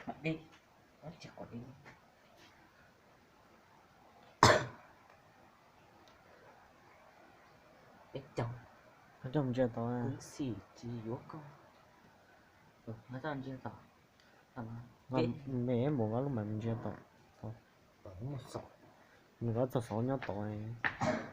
Mam dej, tsis qhov dej. Peb caug. Koj coj mus ntsia tod. Kuv xim tsis yuav koj. Koj coj ntsia tod. Me mus koj lub mam mus ntsia tod. Nws koj txog xauv nyob tod.